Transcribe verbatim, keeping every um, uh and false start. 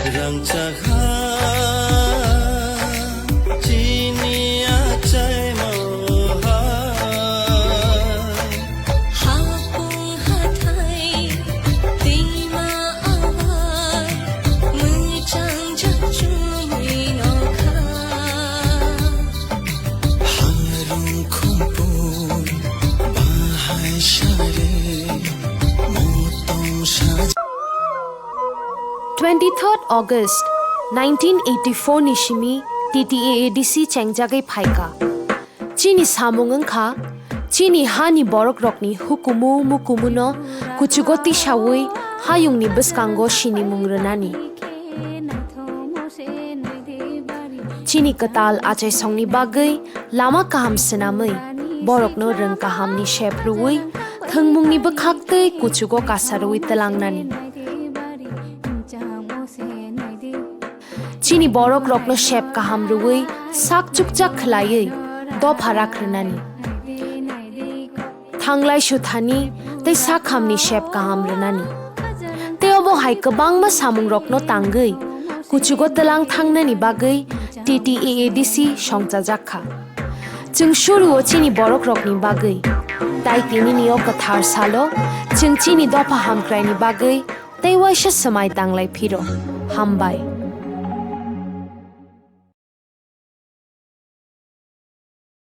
Rangchak ha chini achaimo hai. Hapung hathai tima awai, mwchang jak chumui nokha. Harung khumpui bahai sare, motong sa Twenty-third August nineteen eighty-four ni simi T T A A D C chengjagwi phaikha. Chini samung wngkha, chini hani borokrokni hukumu mukumuno kuchugo tisawi hayungni bwskango sinimung rwnani. Chini kwtal achaisongni bagwi lama kaham swnamwi, borokno rwng kahamni sep rwui, thwngmungni bwkhaktwi kuchugo kasarwi twlangnani. Chini borokrokno sep kaham rwui sak chukchak khwlaiwi dopha rakhrwnani. Thanglai suthani tei sakhamni sep kaham rwnani. Tei obo hai kwbangma samungrokno tangwi kuchugo twlang thangnani bagwi T T A A D C songchajak kha. Chwng suruo chini borokrokni bagwi. Tai tinini o kwthar salo chwng chini dopha hamkraini bagwi tei waisa swmai tanglai phiro. Hambai.